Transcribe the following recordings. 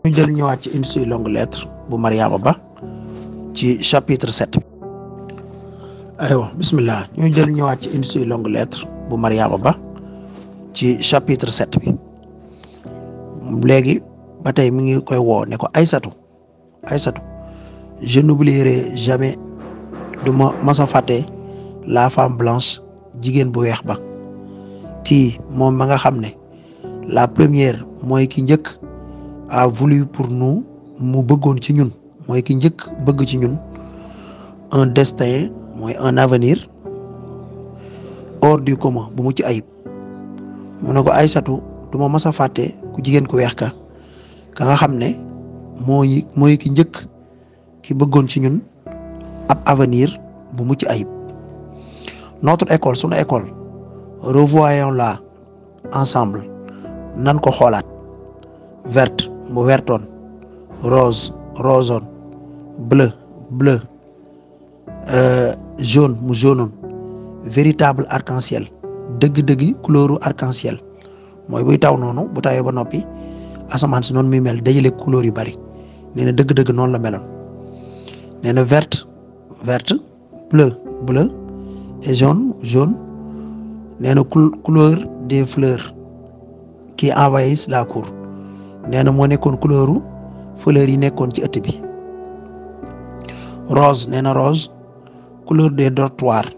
ñu jël ñëwaat ci une si longue lettre bu Mariama Ba ci chapitre 7 bi aywa bismillah ñu jël ñëwaat ci une si longue lettre bu Mariama Ba ci chapitre 7 bi léegi ba tey mi ngi koy woo ne ko Aïssatou je n'oublierai jamais du ma masa fàtte la femme blanche jigéen bu weex ba kii moom ma nga xam ne la première mooy ki njëkk a voulu pour nous mu bëggoon ci ñun mooy ki njëkk bëgg ci ñun un destin mooy un avenir hors du commun bu mucc ayib mu ne ko Aïssatou du ma mas a fàtte ku jigéen ku weex ka nga xam ne mooy ki njëkk ki bëggoon ci ñun ab avenir bu mucc ayib notre école sunu école revoyons-la ensemble nan ko xoolaat verte mu vertoon rose rosoon bleu jaune mu jauneoon véritable arc-en-ciel dëgg-dëggi couleuru arc-en-ciel mooy buy taw noonu bu tawee ba noppi asamaan si noonu muy mel dajale couleur yu bari nee na dëgg-dëgg noonu la meloon nee na verte bleu et jaune nee na couleur des fleurs qui envahissent la cour nee na moo nekkoon couleuru fleurs yi nekkoon ci ëtt bi rose nee na rose couleur des dortoirs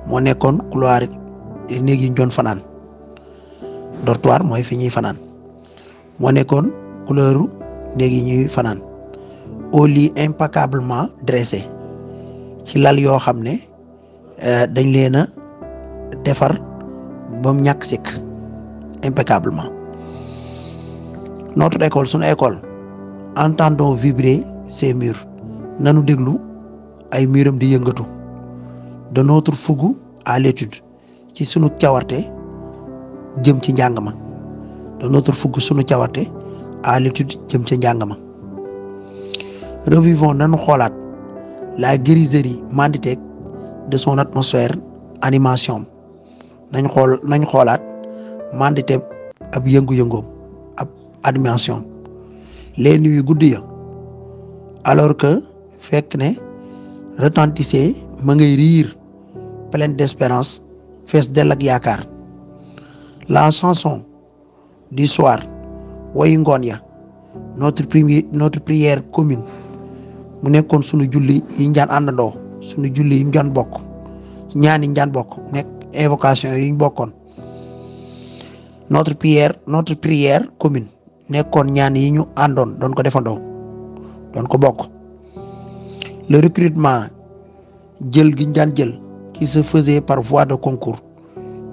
moo nekkoon couloir néeg yi ñu doon fanaan dortoir mooy fi ñuy fanaan moo nekkoon couleuru néeg yi ñuy fanaan au lit impeccablement dressé ci lal yoo xam ne dañ leen a defar ba mu ñàkk sikk impeccablement notre école sunu école entendons vibrer ces murs nanu déglu ay muram di yëngatu de notre fougue à l'étude ci sunu cawarte jëm ci njàng ma de notre fougue sunu cawarte à l'étude jëm ci njàng ma revivons nanu xoolaat la griserie menditée de son atmosphère animation nañ xoolaat menditée ab yëngu-yëngoom ab animation les nuits guddi ya alors que fekk ne retentissait ma ngay riir pleine d'espérance fees dell ak yaakaar la chanson du soir woyu ngoon ya notre prière commune mu nekkoon sunu julli yi ñu daan àndandoo sunu julli yi ñu daan bokk ñaan yi ñu daan bokk nekk invocation yi ñu bokkoon notre prière commune nekkoon ñaan yi ñu àndoon doon ko defandoo doon ko bokk le recrutement jël gi ñu daan jël qui se faisait par voie de concours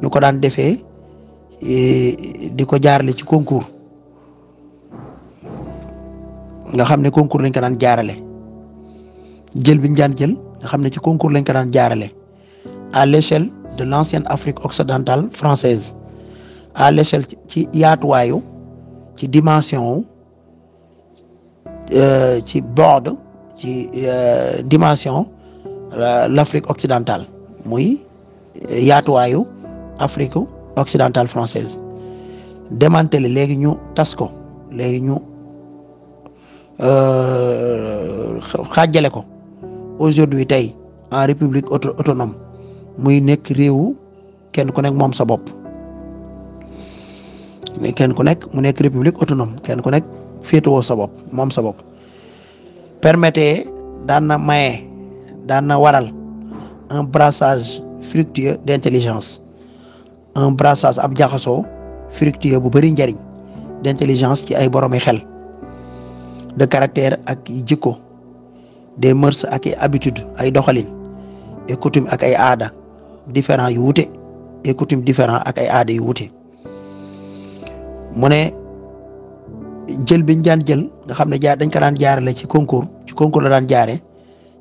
ñu ko daan defee di ko jaarale ci concours nga xam ne concours lañ ko daan jaarale jël bi ñu daan jël nga xam ne ci concours lañ ko daan jaarale à l'échelle de l'ancienne Afrique occidentale française à l'échelle ci yaatuwaayu ci dimension ci bord ci dimension l'Afrique occidentale muy yaatuwaayu Afrique occidentale française démantelé léegi ñu tas ko léegi ñu xaajale ko aujourd'hui tey en république autonome muy nekk réewu kenn ku nekk moom sa bopp kenn ku nekk mu nekk république autonome kenn ku nekk féetewoo sa bopp moom sa bopp permettez daan na maye daan na waral un brassage fructueux d'intelligence un brassage ab jaxasoo fructueux bu bari njariñ d'intelligence ci ay boromi xel de caractère ak jikko des mœurs ak ay habitudes ay doxalin et coutume ak ay aada différents yu wute et coutume différents ak ay aada yu wute mu ne jël biñ daan jël nga xam ne dañ ko daan jaarale ci concours la daan jaare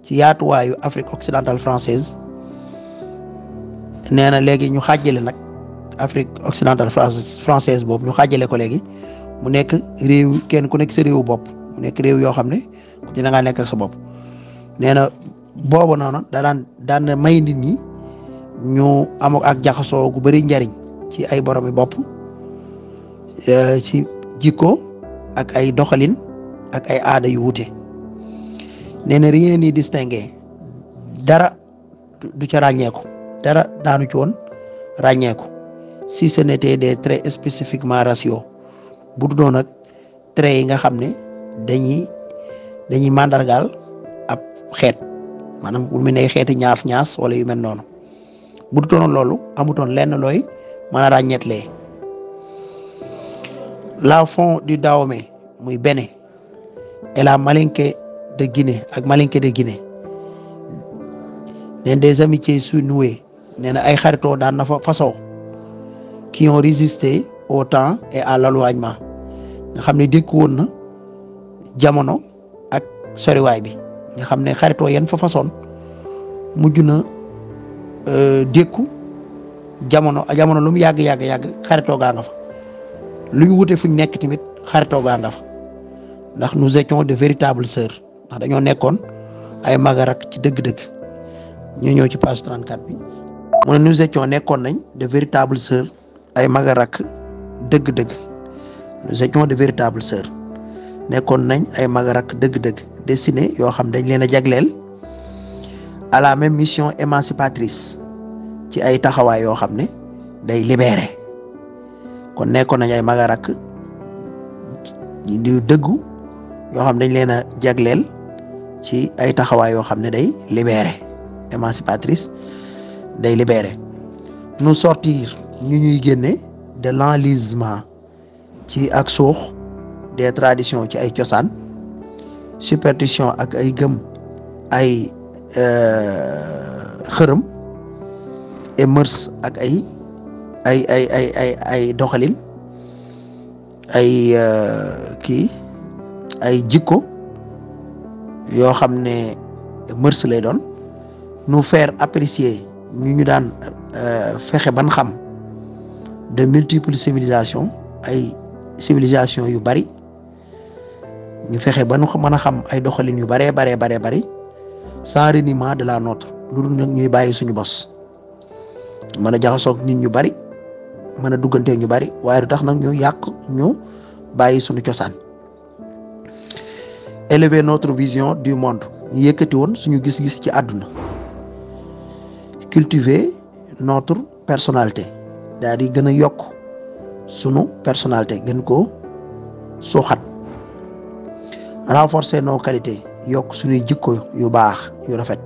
ci yaatuwaayu Afrique occidentale française nee na léegi ñu xaajale nag Afrique occidentale française boobu ñu xaajale ko léegi mu nekk réew kenn ku nekk sa réewu bopp mu nekk réew yoo xam ne ku ci na ngaa nekk ak sa bopp nee na boobu noonu daan na may nit ñi ñu am ak jaxasoo gu bari njariñ ci ay boromi bopp ci jikko ak ay doxalin ak ay aada yu wuute nee na rien ni distingué dara du ca ràññeeku dara daanu ci woon ràññeeku si ce n'était des traits spécifiquement raciaux bu du doon ak traits yi nga xam ne dañuy màndargaal ab xeet maanaam bu mu ne xeeti ñaas wala yu mel noonu bu du doonoon loolu amutoon lenn looy mën a ràññeetlee la fond du Dahomey muy Bénin et la Malinké de Guinée ak Malinké de Guinée neen des amitiés su nouées nee na ay xaritoo daan na fa façon qui ont résisté au temps et à l'éloignement nga xam ne dékku woon na jamono ak soriwaay bi nga xam ne xaritoo yan fa façon mujj na dékku jamono lu mu yàgg xaritoo gaa nga fa lu ñu wute fu ñu nekk tamit xaritoo gaa nga fa ndax nous étions de véritables sœurs ndax dañoo nekkoon ay magarak ci dëgg-dëgg ñu ñëw ci page 34 bi mu ne nous étions nekkoon nañ de véritables sœurs ay magarak dëgg-dëgg nous étions de véritables sœurs nekkoon nañ ay magarak dëgg-dëgg destiné yoo xam dañ leen a jagleel à la même mission émancipatrice ci ay taxawaay yoo xam ne day libérer kon nekkoon nañ ay magarak yu dëggu yoo xam dañ leen a jagleel ci ay taxawaay yoo xam ne day libérer émancipatrice day libérer nous sortir ñu ñuy génne de l'enlisement ci ak suux des traditions ci ay cosaan superstition ak ay gëm ay xërëm et mœurs ak ay doxalin ay jikko yoo xam ne mœurs lay doon nous faire apprécier ñu daan fexe ban xam de multiples civilisations ay civilisation yu bari ñu fexe ba nu mën a xam ay doxalin yu bari sans reniement de la nôtre lu dul nag ñuy bàyyi suñu bos mën a jaxasoog nit ñu bari mën a duggante ñu bari waaye du tax nag ñu yàq ñu bàyyi suñu cosaan élever notre vision du monde ñu yëkkati woon suñu gis-gis ci àdduna cultiver notre personnalité daal di gën a yokk sunu personnalité gën koo suuxat renforcer nos qualités yokk suñuy jikko yu baax yu rafet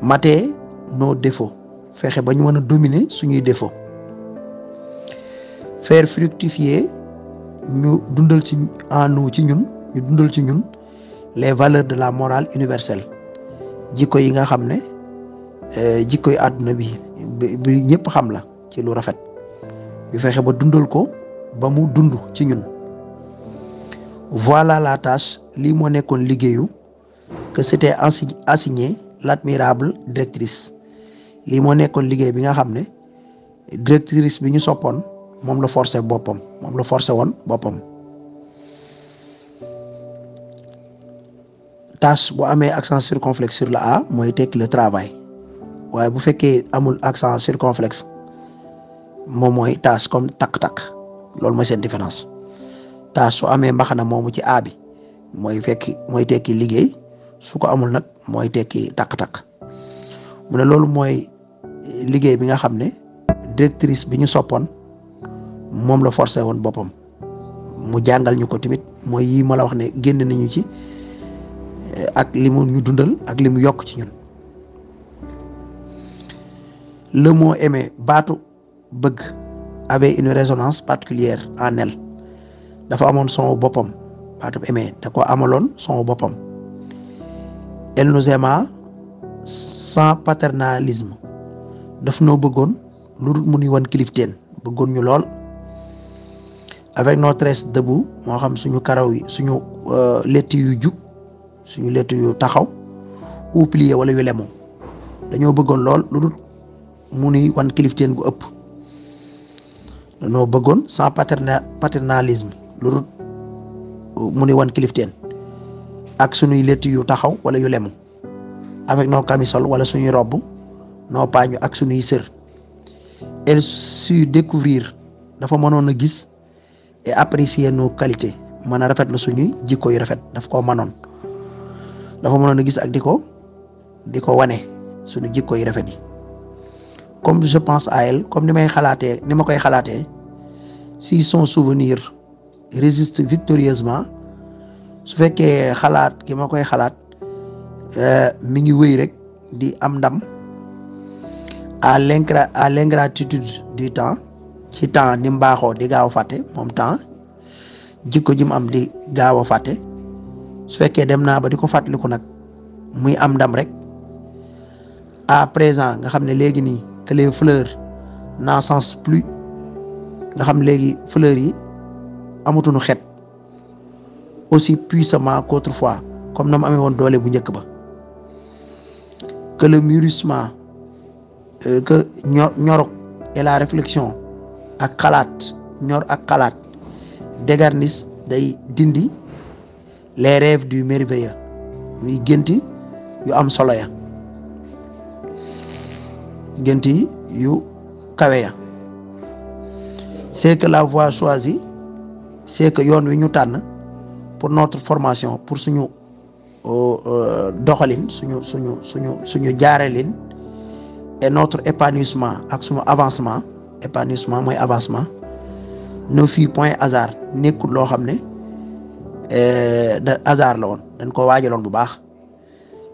mater nos défauts fexe ba ñu mën a dominer suñuy défauts faire fructifier ñu dundal ci en nous ci ñun ñu dundal ci ñun les valeurs de la morale universelle jikko yi nga xam ne jikko yi àdduna bi ñëpp xam la ci lu rafet ñu fexe ba dundal ko ba mu dund ci ñun voilà la tâche lii moo nekkoon liggéeyu que s'était assigné l'admirable directrice lii moo nekkoon liggéey bi nga xam ne directrice bi ñu soppoon moom la forcé woon boppam tâche bu amee accent circonflexe sur la A mooy tekki le travail waaye bu fekkee amul accent circonflexe moom mooy tâche comme takk-takk loolu mooy seen différence tâche su amee mbaxana moomu ci A bi mooy tekki liggéey su ko amul nag mooy tekki takk-takk mu ne loolu mooy liggéey bi nga xam ne directrice bi ñu soppoon moom la forcé woon boppam mu jàngal ñu ko tamit mooy yii ma la wax ne génn nañu ci ak li mu ñu dundal ak li mu yokk ci ñun le mot aimer baatu bëgg avait une résonance particulière en elle dafa amoon son boppam baatu aimer da ko amaloon son boppam elle nous aima sans paternalisme daf noo bëggoon lu dul mu nuy wan kilifteen bëggoon ñu lool avec nos tresses debout moo xam suñu karaw yi suñu lett yu jub suñu lett yu taxaw ou plié wala yu lemu dañoo bëggoon lool lu dul mu nuy wan kilifteen gu ëpp dañoo bëggoon sans paternalisme lu dul mu nuy wan kilifteen ak suñuy lett yu taxaw wala yu lemu avec nos camisoles wala suñuy robb nos pañu ak suñuy sër elle su découvrir dafa mënoon a gis et apprécier nos qualités mën a rafetlu suñuy jikko yu rafet daf koo mënoon dafa mënoon a gis ak di ko wane suñu jikko yu rafet yi comme je pense à elle comme ni ma koy xalaatee si son souvenir résiste victorieusement su fekkee xalaat gi ma koy xalaat mi ngi wéy rek di am ndam à l'ingratitude du temps ci temps ni mu baaxoo di gaaw a fàtte moom temps jikko ji mu am di gaaw a fàtte su fekkee dem naa ba di ko fàttaliku nag muy am ndam rek à présent nga xam ne léegi nii que les fleurs n'encensent plus nga xam léegi fleurs yi amatuñu xet aussi puissamment qu'autrefois comme na mu amee woon doole bu njëkk ba que le mûrissement que ñorok et la réflexion ak xalaat ñor ak xalaat dégarnissent day dindi les rêves du merveilleux muy génti yu am solo ya génti yu kawe ya c'est que la voie choisie c'est que yoon wi ñu tànn pour notre formation pour suñu doxalin suñu jaarelin et notre épanouissement ak suñu avancement épanouissement mooy avancement ne fut point hasard nekkul loo xam ne da hasard la woon dañ ko waajaloon bu baax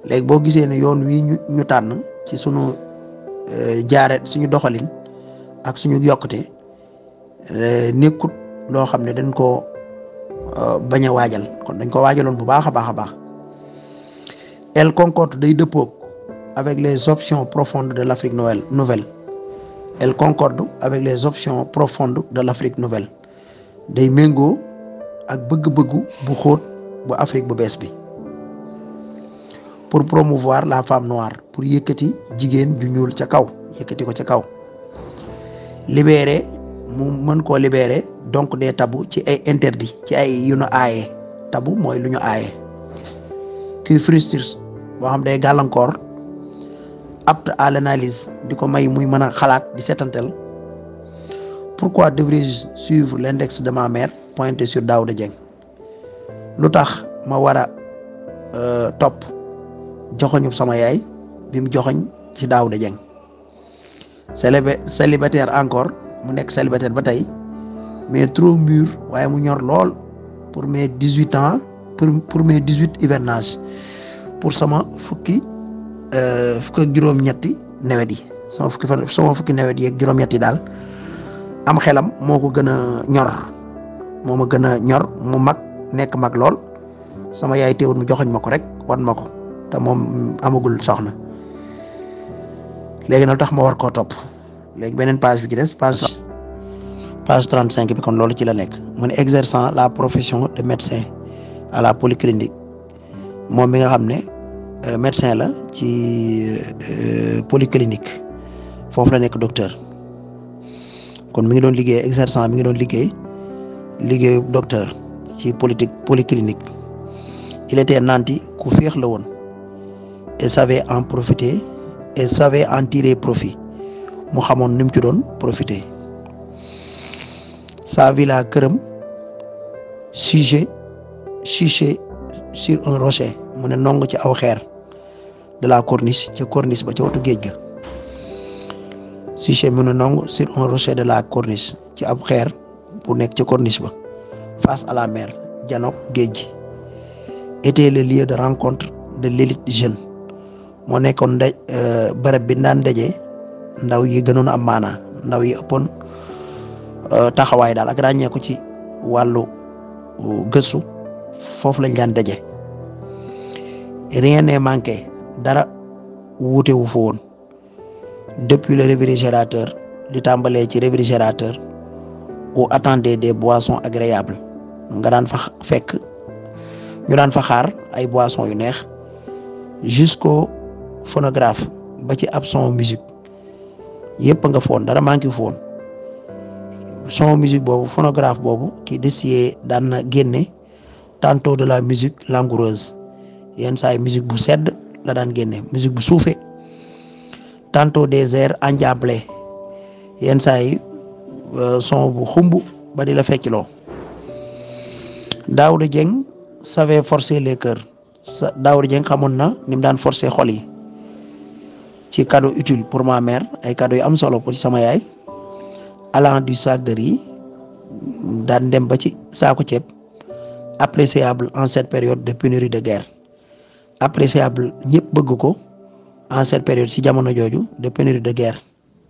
léegi boo gisee ne yoon wi ñu tànn ci suñu suñu doxalin ak suñu yokkute nekkut loo xam ne dañ ko bañ a waajal kon dañ ko waajaloon bu baax a baax a baax elle concorde day dëppoog avec les options profondes de l'Afrique nouvelle elle concorde avec les options profondes de l'Afrique nouvelle day méngoo ak bëgg-bëggu bu xóot bu Afrique bu bees bi pour promouvoir la femme noire pour yëkkati jigéen ju ñuul ca kaw yëkkati ko ca kaw libérer mu mën koo libérer donc des tabous ci ay interdits ci ay yu ñu aaye tabou mooy lu ñu aaye qui frustre boo xam day gàllankoor apte à l'analyse di ko may muy mën a xalaat di setantel pourquoi devrais-je suivre l'index de ma mère pointé sur Daouda Dieng lu tax ma war a topp joxoñu sama yaay bi mu joxoñ ci Daouda Dieng célibataire encore mu nekk célibataire ba tey mais trop mûr waaye mu ñor lool pour mes 18 ans pour mes 18 hivernages pour sama fukki ak juróom-ñetti nawet yi sama fukki nawet yi ak juróom-ñetti daal am xelam moo ko gën a ñor moo ma gën a ñor mu mag nekk mag lool sama yaay teewul mu joxoñ ma ko rek wan ma ko te moom amagul soxna léegi nag tax ma war koo topp léegi beneen page bi ci des page 35 bi kon loolu ci la nekk mu ne exerçant la profession de médecin à la polyclinique moom mi nga xam ne médecin la ci polyclinique foofu la nekk docteur kon mi ngi doon liggéey exerçant mi ngi doon liggéeyu docteur ci polyclinique il était nanti ku féex la woon et savait en profiter et savait en tirer profit mu xamoon ni mu ci doon profiter sa villa këram chiché sur un rocher mu ne nong ci aw xeer de la corniche ca corniche ba ca wetu géej ga chiché mu ne nong sur un rocher de la corniche ci ab xeer bu nekk ca corniche ba face à la mer janook géej gi était le lieu de rencontre de l'élite jeune moo nekkoon bërëb bi daan daje ndaw yi gënoon am maanaa ndaw yi ëppoon taxawaay daal ak ràññee ko ci wàllu gëstu foofu lañ daan daje rien n'est manqué dara wuute wu fa woon depuis le réfrigérateur li tàmbalee ci réfrigérateur où attendaient des boissons agréables nga daan fa fekk ñu daan fa xaar ay boissons yu neex jusqu'au phonographe ba ci ab son musique yëpp nga foon dara manqué foon son musique boobu phonographe boobu ki dessiyee daan na génne tantôt de la musique langoureuse yenn saa yi musique bu sedd la daan génne musique bu suufee tantôt des airs endiablés yenn saa yi son bu xumb ba di la feccloo Daouda Dieng savait forcer les cœurs Daouda Dieng xamoon na ni mu daan forcer xol yi ci cadeau utile pour ma mère ay cadeau yu am solo pour sama yaay allant du sac de riz daan dem ba ci saako ceeb appréciable en cette période de pénurie de guerre appréciable ñëpp bëgg ko en cette période ci jamono jooju de pénurie de guerre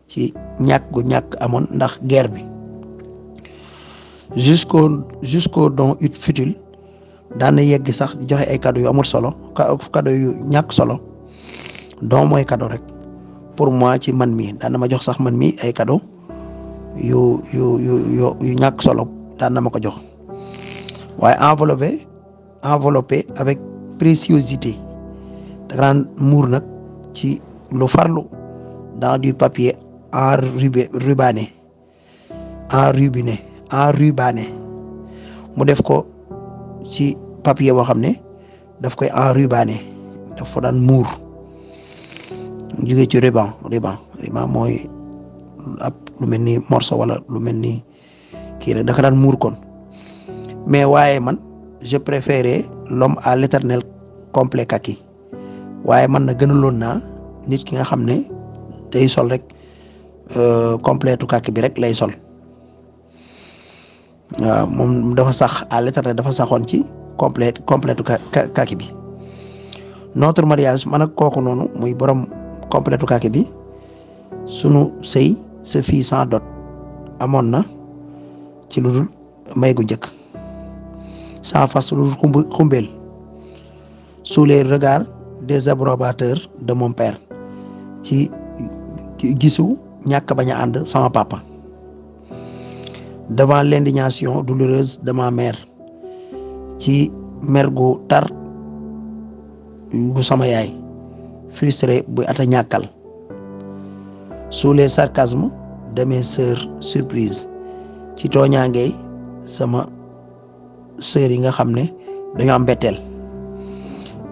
ci ñàkk gu ñàkk amoon ndax guerre bi jusqu'au don futile daan na yegg sax di joxe ay cadeau yu amul solo cadeau yu ñàkk solo don mooy cadeau rek pour moi ci man mi daan na ma jox sax man mi ay cadeau yu ñàkk solo daan na ma ko jox waaye enveloppé avec préciosité da daan muur nag ci lu farlu dans du papier enrubanné mu def ko ci papier boo xam ne daf koy enrubanné daf ko daan muur jóge ci ruban mooy ab lu mel ni morceau wala lu mel ni kii rek daka daan muur kon mais waaye man je préférais l'homme à l'éternel complet kaki waaye man na gënaloon naa nit ki nga xam ne day sol rek completu kaki bi rek lay sol waaw moom dafa sax à l'éternel dafa saxoon ci completu kaki bi notre mariage man ak kooku noonu muy borom completu kaki bi sunu sëy se fit sans dot amoon na ci lu dul may gu njëkk sans fas lu dul xumbeel sous les regards des approbateurs de mon père ci gisu ñàkk bañ a ànd sama papa devant l'indignation douloureuse de ma mère ci mer gu tar bu sama yaay frustré bu ata ñàkkal sous les sarcasmes de mes sœurs surprises ci tooñaangey sama sœurs yi nga xam ne dañoo am mbetteel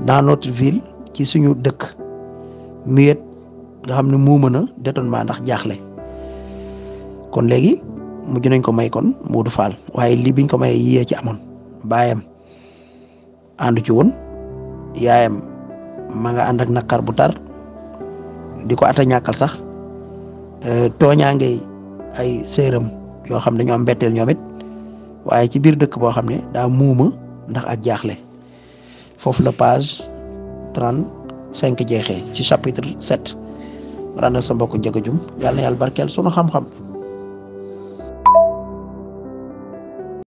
dans notre ville ci suñu dëkk muet nga xam ne moo mën a détonnement ndax jaaxle kon léegi mujj nañ ko may kon Modou Fall waaye lii biñ ko may yiyee ci amoon baayam àndu ci woon yaayam ma nga ànd ak naqar bu tar di ko ata ñàkkal sax tooñaangey ay sëram yoo xam ne dañoo am mbetteel ñoom it waaye ci biir dëkk boo xam ne daa muuma ndax ak jaaxle foofu la page 35 jeexee ci chapitre 7 ràndal sa mbokk Ndiaga Dioum yàlla na yàlla barkeel sunu xam-xam